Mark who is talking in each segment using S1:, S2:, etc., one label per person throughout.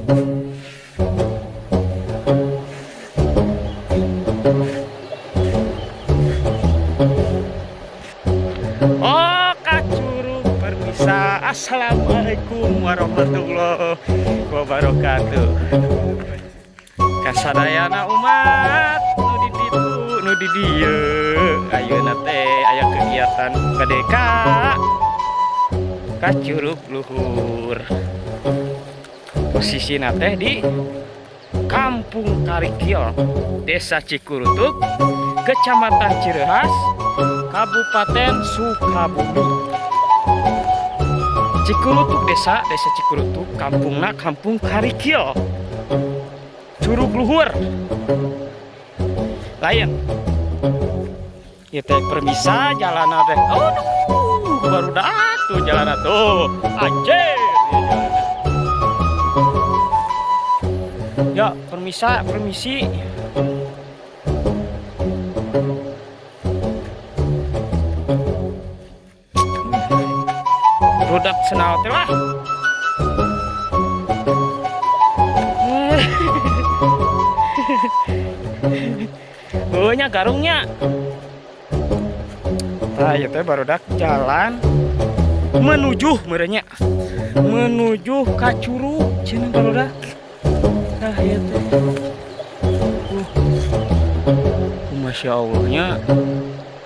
S1: Oh, ka Curug permisa. Assalamualaikum warahmatullahi wabarakatuh. Kasadayana umat nu di ditu, nu di dieu. Ayeuna teh aya kegiatan bade ka Curug Luhur. Posisina teh di Kampung Karikil, Desa Cikurutug, Kecamatan Cireunghas, Kabupaten Sukabumi. Cikurutug desa, Desa Cikurutug, kampungna Kampung Karikil. Curug Luhur. Lain. Ieu teh permisa jalan teh. Aduh, baru dah tuh jalan tuh. Anjir, ieu jalanna. Ya, permisa, permisi. Rudak senal teh lah. Oh nya garungnya. Tah ieu teh barudak jalan menuju meureun nya. Menuju ka curug cenah barudak. Tah ieu teh. Masya Allah nya.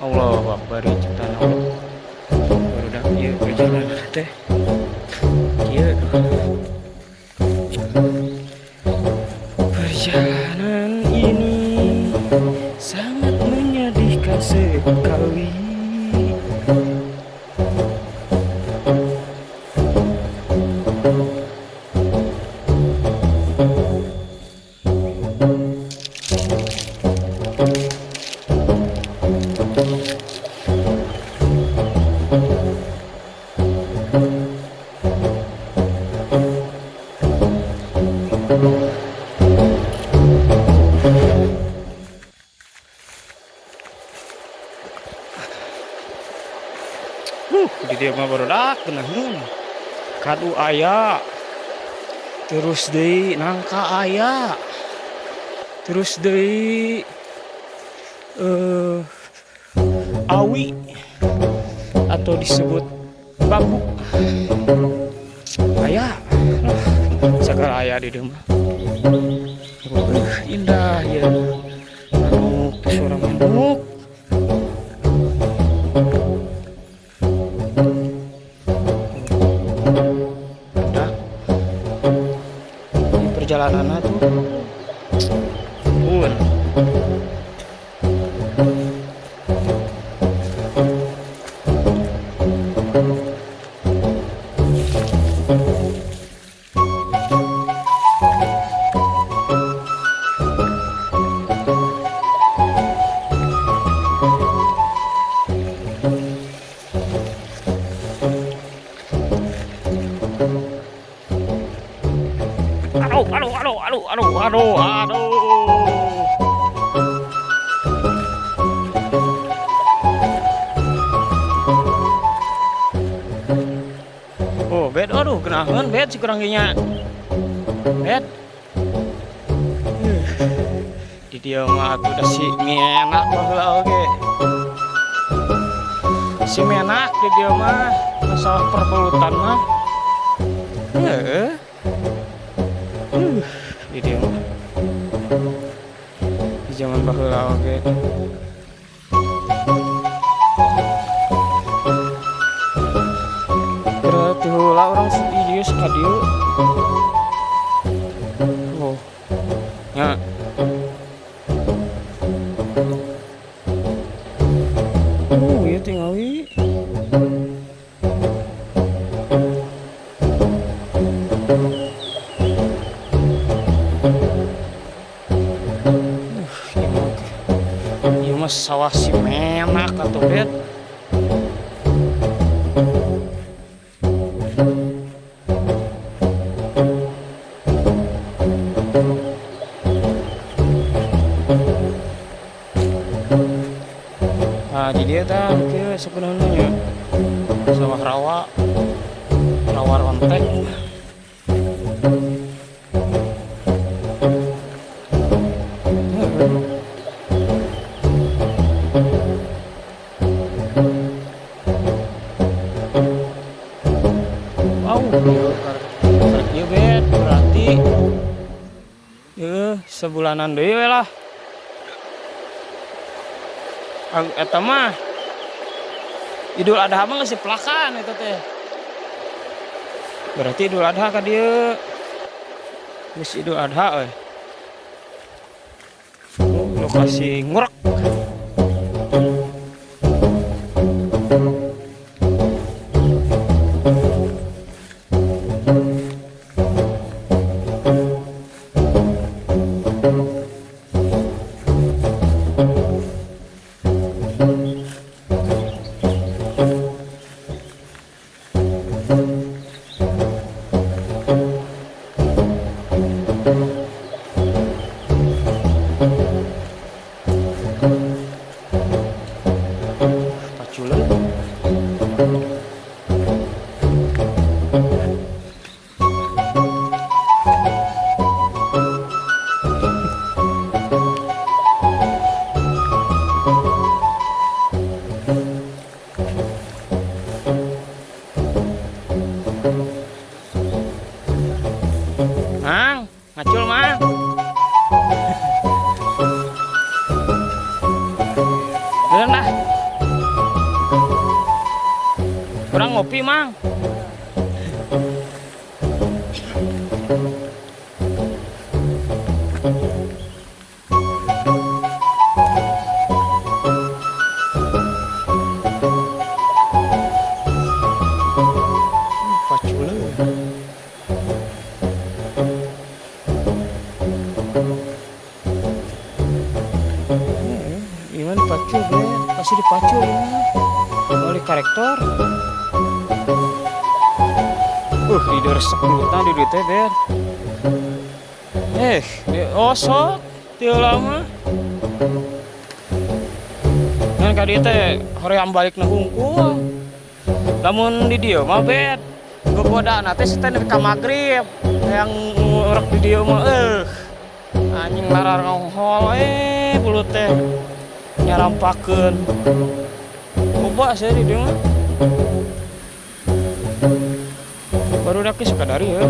S1: Allahu Akbar ieu ciptaan Allah. Barudak ieu perjalanan teh. Ieu. Perjalanan ini sangat menyedihkan sekali. Di dieu mah barudak geunaheun. Kadu aya. Terus deui nangka aya. Terus deui awi atau disebut bambu. Aya. Segala aya di dieu mah. Indah ya. Manuk, suara manuk. Udah. Ini perjalanannya tuh. Pun. Aduh, aduh, aduh, aduh, aduh, aduh, aduh. Oh, bed, aduh, kenahan bed si kurang nya. Bed. Di dia mah atuh da si menak baheula oge. Si menak di dia mah masalah perbelutan mah. Heeh. Di dia mah. Di zaman baheula oge. Berarti heula urang di dieu ka dieu. Oh. Nya. Ieu tingali. Ieu mah sawah si menak atuh bet. Nah, di dieu tah kieu sebenarnya nya. Sawah rawa, rawa rontek. Heeh, sebulanan deui we lah. Eta mah Idul Adha mah geus dipelakan eta teh. Berarti Idul Adha ka dieu. Geus Idul Adha we. Oh, lokasi ngurek. Paculeun. Mang, ngacul mang. Bener lah. Kurang ngopi mang. Paculeun. Gimana pacul bre? Pasti dipacul ini. Oleh karakter. Di resep mulutna di dieu teh, Ben. Di osok teu lama. Ngan ka dieu teh hoream balikna hungkul. Lamun di dieu mah Ben, gogodana teh si teh nepi ka magrib. Yang ngurek di dieu mah anjing larar ngohol bulut teh nyarampakeun. Loba sia di dieu mah. Baru dak sakadari ya.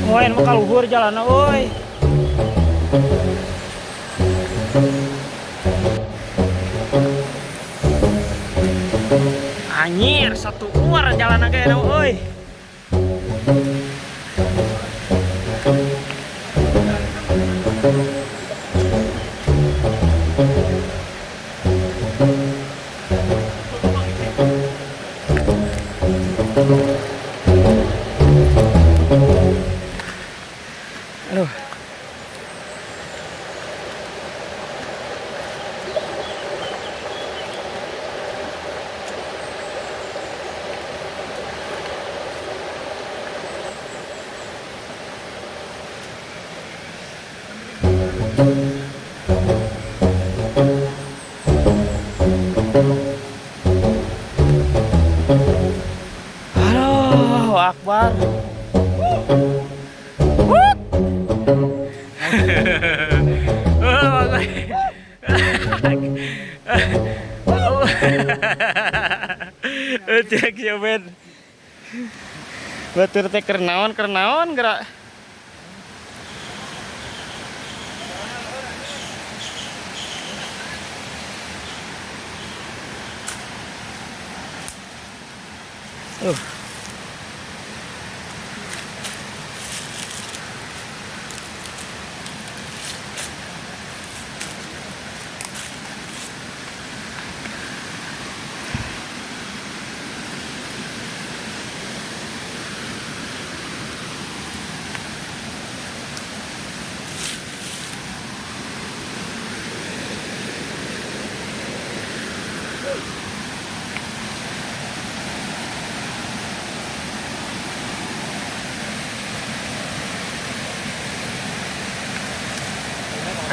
S1: Moen mah kaluhur jalanna euy. Anjir, satu uar jalanna ge euy. Aduh. Aduh, Akbar. Cek ya Ben. Batur teh keur naon gerak.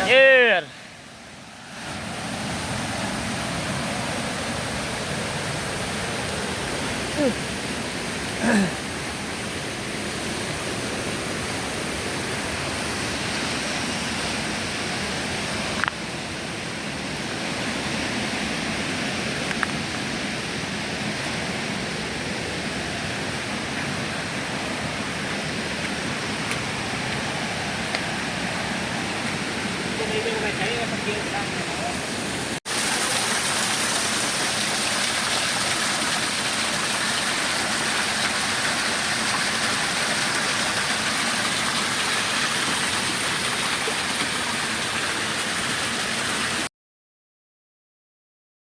S1: Anjir.